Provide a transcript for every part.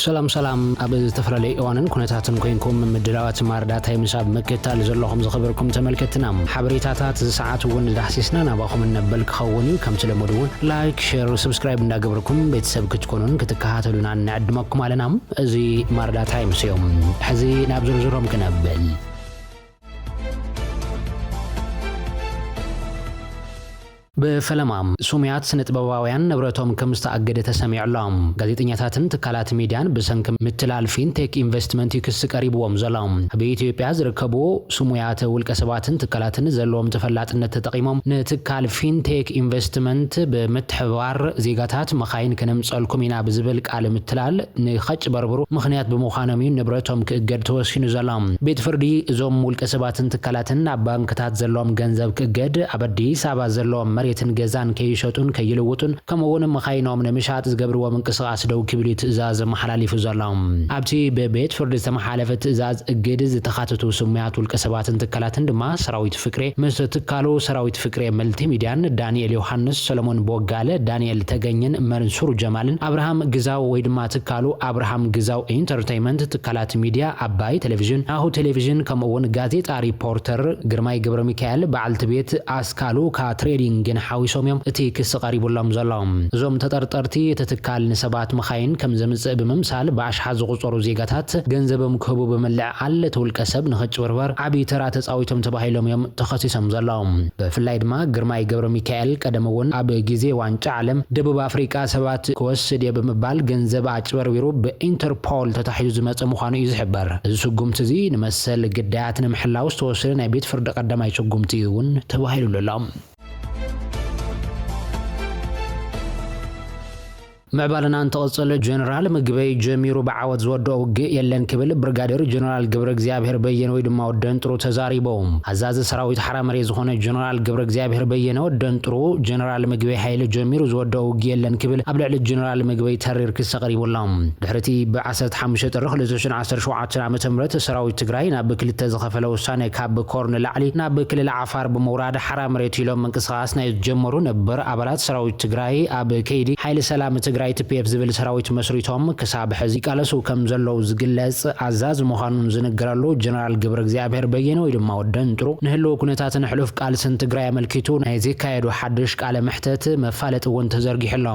ሰላም ሰላም፣ ኣብ ዝተፈላለየ እዋንን ኩነታትን ኮይንኩም ምድላዋት ማርዳ ታይምስ ኣብ ምክትታል ዘለኹም ዝኸበርኩም ተመልከትና፣ ሓበሬታታት እዚ ሰዓት እውን ዳህሲስና ናባኹም እነብል ክኸውን እዩ። ከምቲ ልሙድ እውን ላይክ፣ ሼር፣ ሰብስክራይብ እንዳገበርኩም ቤተሰብ ክትኮኑን ክትከታተሉና ንዕድመኩም ኣለና። እዚ ማርዳ ታይምስ እዮም። ሕዚ ናብ ዝርዝሮም ክነብል። ብፈለማ ስሙያት ስነ ጥበባውያን ንብረቶም ከም ዝተኣገደ ተሰሚዑ ኣሎ። ጋዜጠኛታትን ትካላት ሚድያን ብሰንኪ ምትላል ፊንቴክ ኢንቨስትመንት እዩ ክሲ ቀሪብዎም ዘሎ። ኣብ ኢትዮጵያ ዝርከቡ ስሙያት ውልቀ ሰባትን ትካላትን ዘለዎም ተፈላጥነት ተጠቒሞም ንትካል ፊንቴክ ኢንቨስትመንት ብምትሕብባር ዜጋታት መኻይን ከነምፀልኩም ኢና ብዝብል ቃል ምትላል ንኸጭበርብሩ ምኽንያት ብምዃኖም እዩ ንብረቶም ክእገድ ተወሲኑ ዘሎ። ቤት ፍርዲ እዞም ውልቀ ሰባትን ትካላትን ኣብ ባንክታት ዘለዎም ገንዘብ ክእገድ፣ ኣብ ኣዲስ ኣበባ ዘለዎም መሬትን ገዛን ከይሸጡን ከይልውጡን፣ ከምኡ እውን መኻይኖም ንምሻጥ ዝገብርዎ ምንቅስቓስ ደው ክብል እዩ ትእዛዝ መሓላሊፉ ዘሎ። ኣብቲ ብቤት ፍርዲ ዝተመሓለፈ ትእዛዝ እግድ ዝተኻተቱ ስሙያት ውልቀ ሰባትን ትካላትን ድማ ሰራዊት ፍቅሬ ምስ ትካሉ ሰራዊት ፍቅሬ መልቲሚድያን፣ ዳንኤል ዮሃንስ፣ ሰለሞን ቦጋለ፣ ዳንኤል ተገኝን መንሱር ጀማልን፣ ኣብርሃም ግዛው ወይ ድማ ትካሉ ኣብርሃም ግዛው ኢንተርተይመንት፣ ትካላት ሚድያ፣ ኣባይ ቴሌቪዥን፣ ናሁ ቴሌቪዥን፣ ከምኡ እውን ጋዜጣ ሪፖርተር ግርማይ ገብረ ሚካኤል፣ በዓልቲ ቤት ኣስካሉካ ትሬዲንግን ሓዊሶም እዮም እቲ ክሲ ቀሪቡሎም ዘሎ። እዞም ተጠርጠርቲ እቲ ትካል ንሰባት መኻይን ከም ዘምጽእ ብምምሳል ብኣሽሓት ዝቑጸሩ ዜጋታት ገንዘቦም ክህቡ ብምልዕዓል እቲ ውልቀ ሰብ ንኸጭበርበር ዓብዪ ተራ ተጻዊቶም ተባሂሎም እዮም ተኸሲሶም ዘለዉ። ብፍላይ ድማ ግርማይ ገብረ ሚካኤል ቀደም እውን ኣብ ግዜ ዋንጫ ዓለም ደቡብ ኣፍሪቃ ሰባት ክወስድ እየ ብምባል ገንዘብ ኣጭበርቢሩ ብኢንተርፖል ተታሒዙ ዝመጸ ምዃኑ እዩ ዝሕበር። እዚ ስጉምቲ እዚ ንመሰል ግዳያት ንምሕላው ዝተወሰደ ናይ ቤት ፍርዲ ቀዳማይ ስጉምቲ እዩ እውን ተባሂሉሉ ኣሎ። ምዕባለና እንትቕጽል፣ ጀነራል ምግበይ ጀሚሩ ብዓወት ዝወደኦ ውግእ የለን ክብል ብርጋዴር ጀነራል ገብረ እግዚኣብሔር በየነ ወይ ድማ ወደንጥሩ ተዛሪቡ። ኣዛዚ ሰራዊት ሓራ መሬት ዝኾነ ጀነራል ገብረ እግዚኣብሔር በየነ ወደንጥሩ፣ ጀነራል ምግበይ ሃይለ ጀሚሩ ዝወደኦ ውግእ የለን ክብል ኣብ ልዕሊ ጀነራል ምግበይ ተሪር ክሲ ኣቕሪቡ ኣሎ። ድሕሪ እቲ ብ ዓሰርተ ሓሙሽተ ጥሪ ክልተ ሽሕን ዓሰርተ ሸውዓተን ዓመተ ምህረት ሰራዊት ትግራይ ናብ ክልተ ዝኸፈለ ውሳነ ካብ ኮር ንላዕሊ ናብ ክልል ዓፋር ብምውራድ ሓራ መሬት ኢሎም ምንቅስቓስ ናይ ዝጀመሩ ነበር ኣባላት ሰራዊት ትግራይ ኣብ ከይዲ ሓይሊ ሰላም ትግራይ ቲ ፒ ኤፍ ዝብል ሰራዊት መስሪቶም ክሳብ ሕዚ ይቃለሱ ከም ዘለዉ ዝግለጽ ኣዛዚ ምዃኑን ዝንገረሉ ጀነራል ገብረ እግዚኣብሔር በየነ ወይ ድማ ወደንጥሩ ንህልው ኩነታትን ሕሉፍ ቃልስን ትግራይ ኣመልኪቱ ናይ ዘካየዶ ሓድሽ ቃለ መሕተት መፋለጢ እውን ተዘርጊሑ ኣሎ።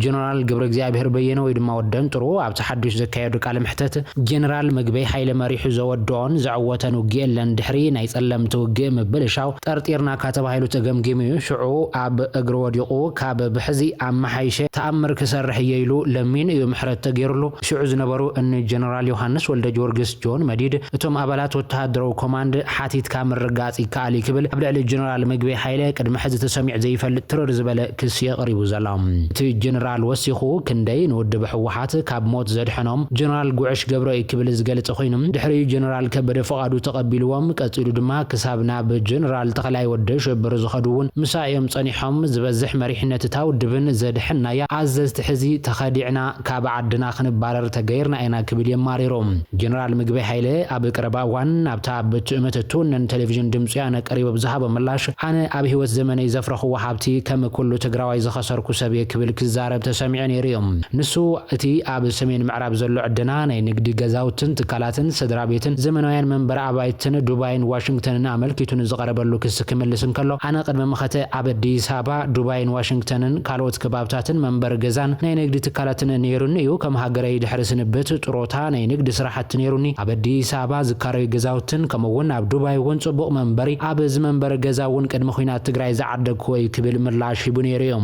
ጀነራል ገብረ እግዚኣብሔር በየነ ወይ ድማ ወደንጥሩ ኣብቲ ሓድሽ ዘካየዶ ቃለ መሕተት ጀነራል ምግበይ ሃይለ መሪሑ ዘወድኦን ዘዐወተን ውግእ የለን። ድሕሪ ናይ ጸለምቲ ውግእ ምብልሻው ጠርጢርናካ ተባሂሉ ተገምጊሙ እዩ። ሽዑ ኣብ እግሪ ወዲቑ ካብ ብሕዚ ኣመሓይሸ ተኣምር ክሰርሕ እየ ኢሉ ለሚኑ እዩ ምሕረት ተገይሩሉ። ሽዑ ዝነበሩ እኒ ጀነራል ዮሃንስ ወልደ ጊዮርጊስ ጆን መዲድ እቶም ኣባላት ወተሃደራዊ ኮማንድ ሓቲትካ ምርጋጽ ይከኣል እዩ ክብል ኣብ ልዕሊ ጀነራል ምግበይ ሃይለ ቅድሚ ሕዚ ተሰሚዑ ዘይፈልጥ ትርር ዝበለ ክሲ ኣቕሪቡ ዘሎ። እቲ ጀነራል ወሲኹ ክንደይ ንውድብ ህወሓት ካብ ሞት ዘድሐኖም ጀነራል ጉዕሽ ገብረ እዩ ክብል ዝገልጸ ኮይኑ፣ ድሕሪኡ ጀነራል ከበደ ፍቓዱ ተቐቢልዎም፣ ቀጺሉ ድማ ክሳብ ናብ ጀነራል ተኽላይ ወደ ሽብር ዝኸዱ እውን ምሳ እዮም ጸኒሖም። ዝበዝሕ መሪሕነት እታ ውድብን ዘድሐናያ ኣዘዝቲ ሕዚ ተኸዲዕና ካብ ዓድና ክንባረር ተገይርና ኢና ክብል የማሪሩ። ጀነራል ምግበይ ሃይለ ኣብ ቀረባ እዋን ናብታ ብትእምት እትውነን ቴሌቪዥን ድምፂ ወያነ ቀሪቡ ብዝሃቦ ምላሽ፣ ኣነ ኣብ ህይወት ዘመነይ ዘፍረኽዎ ሃብቲ ከም ኩሉ ትግራዋይ ዝኸሰርኩ ሰብ እየ ክብል ክዛረብ ተሰሚዑ ነይሩ እዩ። ንሱ እቲ ኣብ ሰሜን ምዕራብ ዘሎ ዕደና ናይ ንግዲ ገዛውትን ትካላትን ስድራ ቤትን ዘመናውያን መንበሪ ኣባይትን ዱባይን ዋሽንግተንን ኣመልኪቱ ንዝቐረበሉ ክሲ ክምልስ እንከሎ፣ ኣነ ቅድሚ መኸተ ኣብ ኣዲስ ኣበባ፣ ዱባይን ዋሽንግተንን ካልኦት ከባብታትን መንበሪ ገዛን ናይ ንግዲ ትካላትን ነይሩኒ እዩ። ከም ሃገረይ ድሕሪ ስንብት ጥሮታ ናይ ንግዲ ስራሕቲ ነይሩኒ። ኣብ ኣዲስ ኣበባ ዝካረዩ ገዛውትን ከምኡ እውን ኣብ ዱባይ እውን ጽቡቕ መንበሪ፣ ኣብ እዚ መንበሪ ገዛ እውን ቅድሚ ኲናት ትግራይ ዝዓደግኩዎ እዩ ክብል ምላሽ ሂቡ ነይሩ እዩ።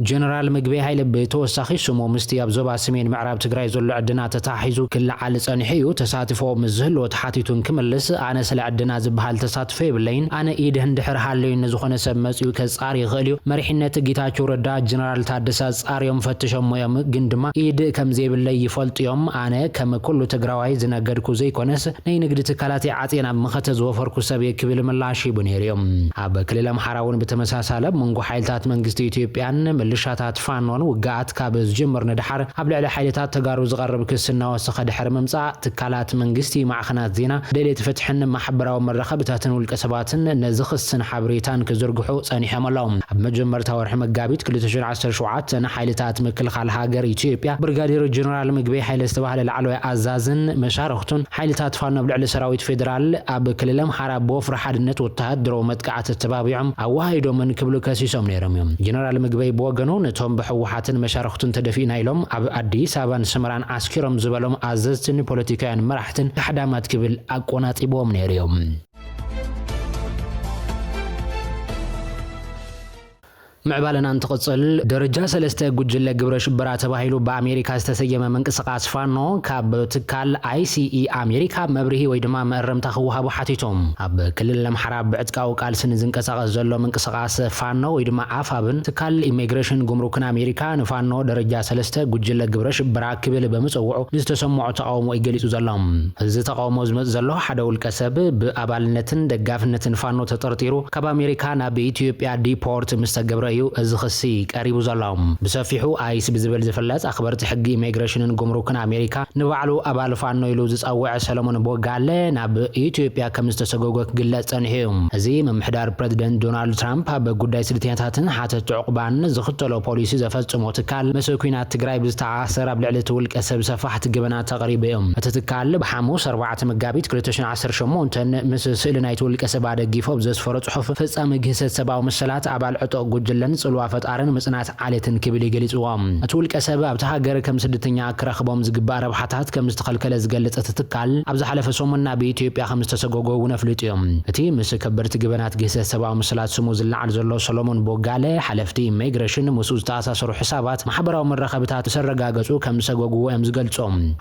ጀነራል ምግበይ ሃይለ ብተወሳኺ ስሙ ምስቲ ኣብ ዞባ ሰሜን ምዕራብ ትግራይ ዘሎ ዕድና ተተሓሒዙ ክለዓል ጸኒሑ እዩ። ተሳትፎ ምስ ዝህልዎ ተሓቲቱ እንክምልስ፣ ኣነ ስለ ዕድና ዝበሃል ተሳትፎ የብለይን። ኣነ ኢድ እንድሕር ሃለዩኒ ዝኾነ ሰብ መጺኡ ከጻሪ ይኽእል እዩ። መሪሕነት ጌታቸው ረዳ፣ ጀነራል ታደሰ ኣጻርዮም ፈትሾሞ እዮም፣ ግን ድማ ኢድ ከም ዘይብለይ ይፈልጡ እዮም። ኣነ ከም ኩሉ ትግራዋይ ዝነገድኩ ዘይኮነስ፣ ናይ ንግዲ ትካላት ዓጽየ ናብ መኸተ ዝወፈርኩ ሰብ እየ ክብል ምላሽ ሂቡ ነይሩ እዩ። ኣብ ክልል ኣምሓራ እውን ብተመሳሳሊ ኣብ መንጎ ሓይልታት መንግስቲ ኢትዮጵያን ምልሻታት ፋኖን ውግኣት ካብ ዝጅምር ንድሓር ኣብ ልዕሊ ሓይልታት ተጋሩ ዝቐርብ ክሲ እናወሰኸ ድሕሪ ምምጻእ ትካላት መንግስቲ፣ ማዕኸናት ዜና፣ ደልየቲ ፍትሕን ማሕበራዊ መራኸብታትን ውልቀ ሰባትን ነዚ ክስን ሓበሬታን ክዝርግሑ ጸኒሖም ኣለዉ። ኣብ መጀመርታ ወርሒ መጋቢት ክልተ ሽሕን ዓሰርተ ሸውዓተን ሓይልታት ምክልኻል ሃገር ኢትዮጵያ ብርጋዴር ጀነራል ምግበይ ሓይለ ዝተባህለ ላዕለዋይ ኣዛዝን መሻርኽቱን ሓይልታት ፋኖ ኣብ ልዕሊ ሰራዊት ፌዴራል ኣብ ክልል ኣምሓራ ብወፍሪ ሓድነት ወተሃደራዊ መጥቃዕቲ ተባቢዖም ኣወሃሂዶምን ክብሉ ከሲሶም ነይሮም እዮም። ጀነራል ምግበይ ብወገኑ ነቶም ብህወሓትን መሻርኽቱን ተደፊእና ኢሎም ኣብ ኣዲስ ኣበባን ሰመራን ዓስኪሮም ዝበሎም ኣዘዝትን ፖለቲካውያን መራሕትን ካሕዳማት ክብል ኣቆናጺብዎም ነይሩ እዮም። ምዕባለና እንትቕጽል፣ ደረጃ ሰለስተ ጉጅለ ግብረ ሽበራ ተባሂሉ ብኣሜሪካ ዝተሰየመ ምንቅስቓስ ፋኖ ካብ ትካል ኣይ ሲ ኢ ኣሜሪካ መብርሂ ወይ ድማ መእረምታ ክወሃቡ ሓቲቶም። ኣብ ክልል ኣምሓራ ብዕጥቃዊ ቃልሲ ንዝንቀሳቐስ ዘሎ ምንቅስቓስ ፋኖ ወይ ድማ ኣፋብን ትካል ኢሚግሬሽን ጉምሩክን ኣሜሪካ ንፋኖ ደረጃ ሰለስተ ጉጅለ ግብረ ሽበራ ክብል ብምጽውዑ ንዝተሰምዖ ተቓውሞ እዩ ገሊጹ ዘሎ። እዚ ተቓውሞ ዝመጽእ ዘሎ ሓደ ውልቀ ሰብ ብኣባልነትን ደጋፍነትን ፋኖ ተጠርጢሩ ካብ ኣሜሪካ ናብ ኢትዮጵያ ዲፖርት ምስ ተገብረ እዩ እዚ ክሲ ቀሪቡ ዘሎ። ብሰፊሑ ኣይስ ብዝብል ዝፍለጥ ኣኽበርቲ ሕጊ ኢሚግሬሽንን ጉምሩክን ኣሜሪካ ንባዕሉ ኣባል ፋኖ ኢሉ ዝጸውዐ ሰለሞን ቦጋለ ናብ ኢትዮጵያ ከም ዝተሰጎጎ ክግለጽ ጸኒሑ እዩ። እዚ ምምሕዳር ፕረዚደንት ዶናልድ ትራምፕ ኣብ ጉዳይ ስደተኛታትን ሓተቲ ዕቑባን ዝኽተሎ ፖሊሲ ዘፈጽሞ ትካል ምስ ኩናት ትግራይ ብዝተኣሳሰር ኣብ ልዕሊ እቲ ውልቀ ሰብ ሰፋሕቲ ገበናት ኣቕሪቡ እዩ። እቲ ትካል ብሓሙስ ኣርባዕተ መጋቢት ክልተ ሽሕን ዓሰርተ ሸሞንተን ምስ ስእሊ ናይቲ ውልቀ ሰብ ኣደጊፉ ኣብ ዘስፈሮ ጽሑፍ፣ ፈጻሚ ግህሰት ሰብኣዊ መሰላት፣ ኣባል ዕጡቕ ጉጅለን ጽልዋ ፈጣርን ምጽናት ዓሌትን ክብል እዩ ገሊጽዎ። እቲ ውልቀ ሰብ ኣብቲ ሃገር ከም ስደተኛ ክረኽቦም ዝግባእ ረብሓታት ከም ዝተኸልከለ ዝገልጽ እቲ ትካል፣ ኣብ ዝሓለፈ ሰሙን ናብ ኢትዮጵያ ከም ዝተሰጎጎ እውን ኣፍሊጡ እዩ። እቲ ምስ ከበድቲ ገበናት ግህሰት ሰብኣዊ መሰላት ስሙ ዝለዓል ዘሎ ሰሎሞን ቦጋለ፣ ሓለፍቲ ኢሚግሬሽን ምስኡ ዝተኣሳሰሩ ሕሳባት ማሕበራዊ መራኸብታት ምስ ኣረጋገጹ ከም ዝሰጎግዎ እዮም ዝገልጹ።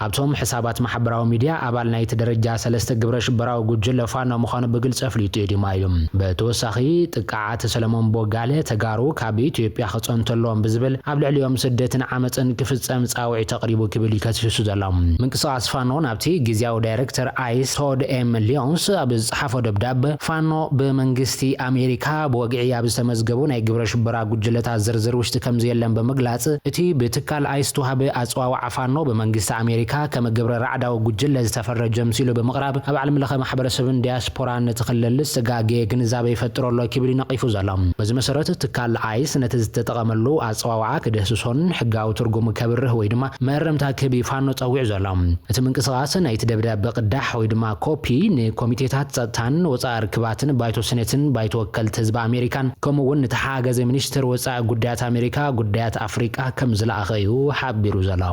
ኣብቶም ሕሳባት ማሕበራዊ ሚድያ ኣባል ናይቲ ደረጃ ሰለስተ ግብረ ሽበራዊ ጉጅለ ፋኖ ምዃኑ ብግልጺ ኣፍሊጡ እዩ ድማ ኢሉ። ብተወሳኺ፣ ጥቃዓት ሰለሞን ቦጋለ ተጋሩ ካብ ኢትዮጵያ ክጸንቱ ኣለዎም ብዝብል ኣብ ልዕሊኦም ስደትን ዓመጽን ክፍጸም ጻውዒት ኣቕሪቡ ክብል እዩ ከሲሱ ዘሎ። ምንቅስቓስ ፋኖ ናብቲ ግዝያዊ ዳይሬክተር ኣይስ ቶድ ኤም ሊዮንስ ኣብ ዝጸሓፎ ደብዳበ፣ ፋኖ ብመንግስቲ ኣሜሪካ ብወግዒ ኣብ ዝተመዝገቡ ናይ ግብረ ሽበራ ጉጅለታት ዝርዝር ውሽጢ ከም ዘየለን ብምግላጽ፣ እቲ ብትካል ኣይስ ዝተዋህበ ኣጸዋውዓ ፋኖ ብመንግስቲ ኣሜሪካ ከም ግብረ ራዕዳዊ ጉጅለ ዝተፈረጀ ምሲሉ ብምቕራብ፣ ኣብ ዓለም ለኸ ማሕበረሰብን ዲያስፖራን ነቲ ክልል ዝተጋገየ ግንዛበ ይፈጥር ኣሎ ክብል እዩ ነቒፉ ዘሎ። በዚ መሰረት፣ ትካል ኣይስ ነቲ ዝተጠቐመሉ ኣጸዋውዓ ክድህስሶን ሕጋዊ ትርጉም ከብርህ ወይ ድማ መእረምታ ክህብ እዩ ፋኖ ጸዊዑ ዘሎ። እቲ ምንቅስቓስ ናይቲ ደብዳበ ቅዳሕ ወይ ድማ ኮፒ ንኮሚቴታት ጸጥታን ወጻኢ ርክባትን ባይቶ ሴኔትን ባይቶ ወከልቲ ህዝቢ ኣሜሪካን ከምኡ እውን ንተሓጋጋዚ ሚኒስትር ወጻኢ ጉዳያት ኣሜሪካ ጉዳያት ኣፍሪቃ ከም ዝለኣኸ እዩ ሓቢሩ ዘሎ።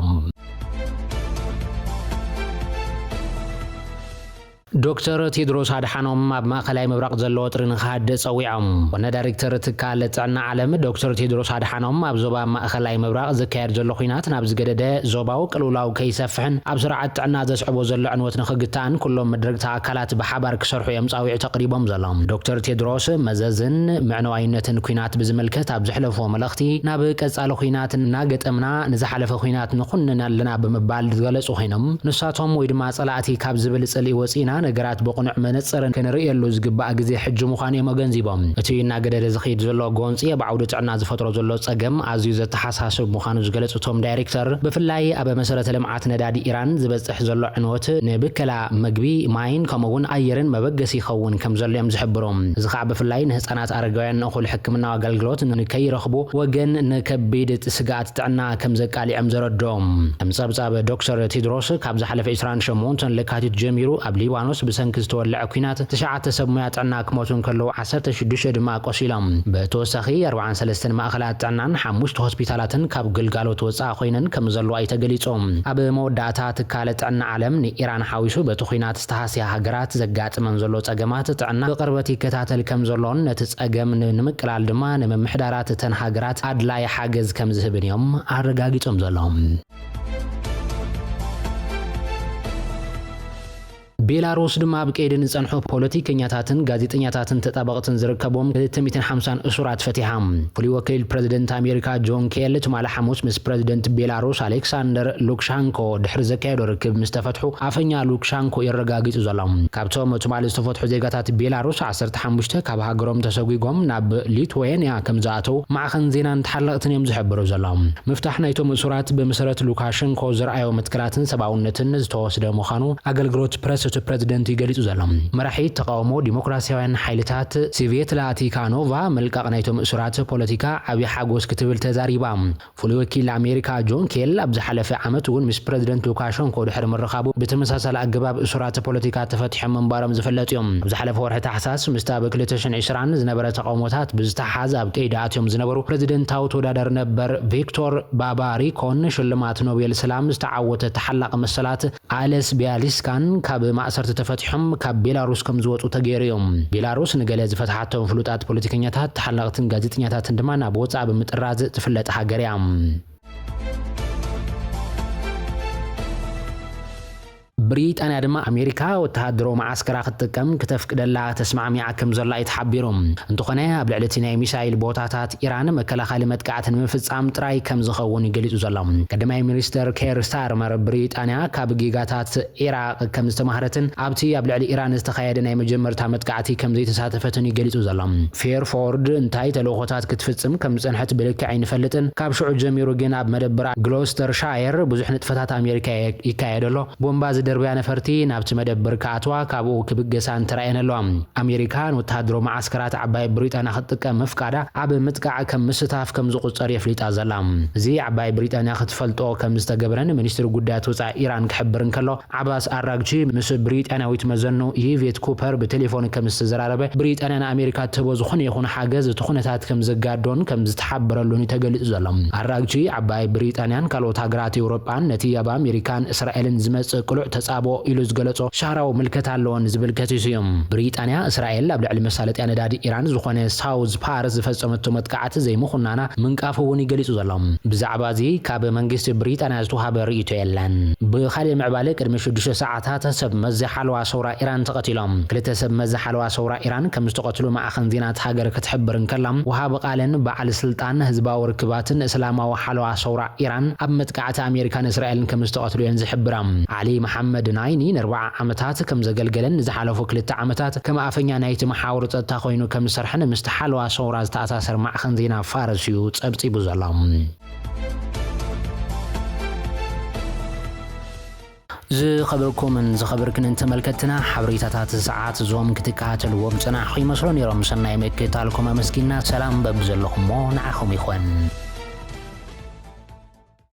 ዶክተር ቴድሮስ ኣድሓኖም ኣብ ማእኸላይ ምብራቕ ዘሎ ወጥሪ ንኽሃድእ ጸዊዖም። ዋና ዳይሬክተር ትካል ጥዕና ዓለም ዶክተር ቴድሮስ ኣድሓኖም ኣብ ዞባ ማእኸላይ ምብራቕ ዝካየድ ዘሎ ኲናት ናብ ዝገደደ ዞባዊ ቅልውላው ከይሰፍሕን ኣብ ስርዓት ጥዕና ዘስዕቦ ዘሎ ዕንወት ንኽግታእን ኩሎም መድረግቲ ኣካላት ብሓባር ክሰርሑ እዮም ጻዊዕት ኣቕሪቦም ዘለዉ። ዶክተር ቴድሮስ መዘዝን ምዕነዋይነትን ኲናት ብዝምልከት ኣብ ዘሕለፍዎ መልእኽቲ፣ ናብ ቀጻሊ ኲናት እናገጠምና ንዝሓለፈ ኲናት ንኹንን ኣለና ብምባል ዝገለጹ ኮይኖም፣ ንሳቶም ወይ ድማ ጸላእቲ ካብ ዝብል ጽልኢ ወጺእና ነገራት ብቕኑዕ መነጽር ክንርእየሉ ዝግባእ ግዜ ሕጂ ምዃኑ እዮም ኣገንዚቦም። እቲ እናገደደ ዝኸይድ ዘሎ ጎንጺ ኣብ ዓውዲ ጥዕና ዝፈጥሮ ዘሎ ጸገም ኣዝዩ ዘተሓሳስብ ምዃኑ ዝገለጹ እቶም ዳይሬክተር፣ ብፍላይ ኣብ መሰረተ ልምዓት ነዳዲ ኢራን ዝበጽሕ ዘሎ ዕንወት ንብከላ መግቢ፣ ማይን ከምኡ እውን ኣየርን መበገሲ ይኸውን ከም ዘሎ እዮም ዝሕብሩ። እዚ ከዓ ብፍላይ ንህፃናት፣ ኣረጋውያን ንእኹል ሕክምናዊ ኣገልግሎት ንከይረኽቡ ወገን ንከቢድ ስግኣት ጥዕና ከም ዘቃልዖም ዘረድኦም። ከም ጸብጻብ ዶክተር ቴድሮስ፣ ካብ ዝሓለፈ ዕስራን ሸሞንተን ለካቲት ጀሚሩ ኣብ ሊባኖስ ብሰንኪ ዝተወልዐ ኲናት ትሽዓተ ሰብ ሙያ ጥዕና ክሞቱ እንከለዉ ዓሰርተ ሽዱሽተ ድማ ቆሲሎም። ብተወሳኺ ኣርባዓን ሰለስተን ማእኸላት ጥዕናን ሓሙሽተ ሆስፒታላትን ካብ ግልጋሎት ወጻኢ ኮይነን ከም ዘለዋ እዩ ተገሊጹ። ኣብ መወዳእታ ትካል ጥዕና ዓለም ንኢራን ሓዊሱ በቲ ኲናት ዝተሃስያ ሃገራት ዘጋጥመን ዘሎ ጸገማት ጥዕና ብቕርበት ይከታተል ከም ዘሎን ነቲ ጸገም ን-፣ ንምቅላል ድማ ንምምሕዳራት እተን ሃገራት ኣድላይ ሓገዝ ከም ዝህብን እዮም ኣረጋጊጾም ዘለዉ። ቤላሩስ ድማ ኣብ ቀይዲ ንጸንሑ ፖለቲከኛታትን ጋዜጠኛታትን ተጣበቕትን ዝርከቦም ክልተ ሚእትን ሓምሳን እሱራት ፈቲሓ። ፍሉይ ወኪል ፕረዚደንት ኣሜሪካ ጆን ኬሪ ትማሊ ሓሙስ ምስ ፕረዚደንት ቤላሩስ ኣሌክሳንደር ሉክሻንኮ ድሕሪ ዘካየዶ ርክብ ምስ ተፈትሑ፣ ኣፈኛ ሉክሻንኮ የረጋጊጹ ዘሎ። ካብቶም ትማሊ ዝተፈትሑ ዜጋታት ቤላሩስ፣ ዓሰርተ ሓሙሽተ ካብ ሃገሮም ተሰጒጎም ናብ ሊትዌንያ ከም ዝኣተው ማዕኸን ዜናን ተሓለቕትን እዮም ዝሕብሩ ዘለዉ። ምፍታሕ ናይቶም እሱራት ብመሰረት ሉካሸንኮ ዘርኣዮ መትከላትን ሰብኣውነትን ዝተወስደ ምዃኑ ኣገልግሎት ፕረስ ፕረዚደንት እዩ ገሊጹ ዘሎ። መራሒት ተቃውሞ ዲሞክራሲያውያን ሓይልታት ስቬትላ ቲካኖቫ ምልቃቕ ናይቶም እሱራት ፖለቲካ ዓብዪ ሓጎስ ክትብል ተዛሪባ። ፍሉይ ወኪል ኣሜሪካ ጆን ኬል ኣብ ዝሓለፈ ዓመት እውን ምስ ፕረዚደንት ሉካሸንኮ ድሕሪ ምርኻቡ ብተመሳሳሊ ኣገባብ እሱራት ፖለቲካ ተፈቲሖም ምንባሮም ዝፍለጥ እዮም። ኣብ ዝሓለፈ ወርሒ ታሕሳስ ምስቲ ኣብ ክልተ ሽሕን ዕስራን ዝነበረ ተቃውሞታት ብዝተሓሓዝ ኣብ ቀይዲ ኣትዮም ዝነበሩ ፕረዚደንታዊ ተወዳዳሪ ነበር ቪክቶር ባባሪኮን ሽልማት ኖቤል ሰላም ዝተዓወተ ተሓላቒ መሰላት ኣለስ ቢያሊስካን ካብ ማእሰርቲ ተፈቲሖም ካብ ቤላሩስ ከም ዝወጹ ተገይሩ እዮም። ቤላሩስ ንገለ ዝፈትሓቶም ፍሉጣት ፖለቲከኛታት፣ ተሓላቕትን ጋዜጠኛታትን ድማ ናብ ወጻኢ ብምጥራዝ ትፍለጥ ሃገር እያ። ብሪጣንያ ድማ ኣሜሪካ ወተሃደራዊ መዓስከራ ክትጥቀም ክተፍቅደላ ተስማዕሚዓ ከም ዘላ እዩ ተሓቢሩ። እንተኾነ ኣብ ልዕሊ እቲ ናይ ሚሳይል ቦታታት ኢራን መከላኸሊ መጥቃዕቲ ንምፍጻም ጥራይ ከም ዝኸውን እዩ ገሊጹ ዘሎ። ቀዳማይ ሚኒስተር ኬር ስታርመር ብሪጣንያ ካብ ጌጋታት ኢራቅ ከም ዝተማህረትን ኣብቲ ኣብ ልዕሊ ኢራን ዝተኻየደ ናይ መጀመርታ መጥቃዕቲ ከም ዘይተሳተፈትን እዩ ገሊጹ ዘሎ። ፌርፎርድ እንታይ ተልእኾታት ክትፍጽም ከም ዝጸንሐት ብልክዕ ኣይንፈልጥን። ካብ ሽዑ ጀሚሩ ግን ኣብ መደብራ ግሎስተርሻየር ብዙሕ ንጥፈታት ኣሜሪካ ይካየድ ኣሎ። ቦምባ ዝደርብያ ነፈርቲ ናብቲ መደብር ክኣትዋ ካብኡ ክብገሳን ተራእየን ኣለዋ። ኣሜሪካ ንወተሃደራዊ መዓስከራት ዓባይ ብሪጣንያ ክትጥቀም ምፍቃዳ ኣብ ምጥቃዕ ከም ምስታፍ ከም ዝቑጸር የፍሊጣ ዘላ። እዚ ዓባይ ብሪጣንያ ክትፈልጦ ከም ዝተገብረን ሚኒስትሪ ጉዳያት ወጻኢ ኢራን ክሕብር እንከሎ፣ ዓባስ ኣራግቺ ምስ ብሪጣንያዊት መዘኑ ይቬት ኩፐር ብቴሌፎን ከም ዝተዘራረበ፣ ብሪጣንያ ንኣሜሪካ ትህቦ ዝኾነ ይኹን ሓገዝ እቲ ኩነታት ከም ዘጋዶን ከም ዝተሓበረሉን እዩ ተገሊጹ ዘሎ። ኣራግቺ ዓባይ ብሪጣንያን ካልኦት ሃገራት ኤውሮጳን ነቲ ኣብ ኣሜሪካን እስራኤልን ዝመጽእ ቅሉዕ ተጻብኦ ኢሉ ዝገለጾ ሻራዊ ምልከት ኣለወን ዝብል ከሲሱ እዩ። ብሪጣንያ እስራኤል ኣብ ልዕሊ መሳለጥያ ነዳዲ ኢራን ዝኾነ ሳውዝ ፓርስ ዝፈጸመቶ መጥቃዕቲ ዘይምኹናና ምንቃፉ እውን እዩ ገሊጹ ዘሎ። ብዛዕባ እዚ ካብ መንግስቲ ብሪጣንያ ዝተዋሃበ ርእይቶ የለን። ብኻልእ ምዕባለ ቅድሚ ሽዱሽተ ሰዓታት ሰብ መዚ ሓለዋ ሰውራ ኢራን ተቐቲሎም። ክልተ ሰብ መዚ ሓለዋ ሰውራ ኢራን ከም ዝተቐትሉ ማዕኸን ዜና እቲ ሃገር ክትሕብር እንከላ፣ ወሃቢ ቃልን በዓል ስልጣን ህዝባዊ ርክባትን እስላማዊ ሓለዋ ሰውራ ኢራን ኣብ መጥቃዕቲ ኣሜሪካን እስራኤልን ከም ዝተቐትሉ እየን ዝሕብራ። ዓሊ መሓመድ ናይኒ ንኣርብዓ ዓመታት ከም ዘገልገለን ንዝሓለፉ ክልተ ዓመታት ከም ኣፈኛ ናይቲ መሓውር ጸጥታ ኮይኑ ከም ዝሰርሐን ምስቲ ሓለዋ ሰውራ ዝተኣሳሰር ማዕኸን ዜና ፋርስ እዩ ጸብጺቡ ዘሎ። ዝኸበርኩምን ዝኸበርክንን ተመልከትና፣ ሓበሬታታት ሰዓት እዞም ክትከታተልዎም ዝጸናሕኹም ይመስሉ ነይሮም። ሰናይ ምክትታልኩም ኣመስጊና፣ ሰላም በብዘለኹሞ ንዓኹም ይኹን።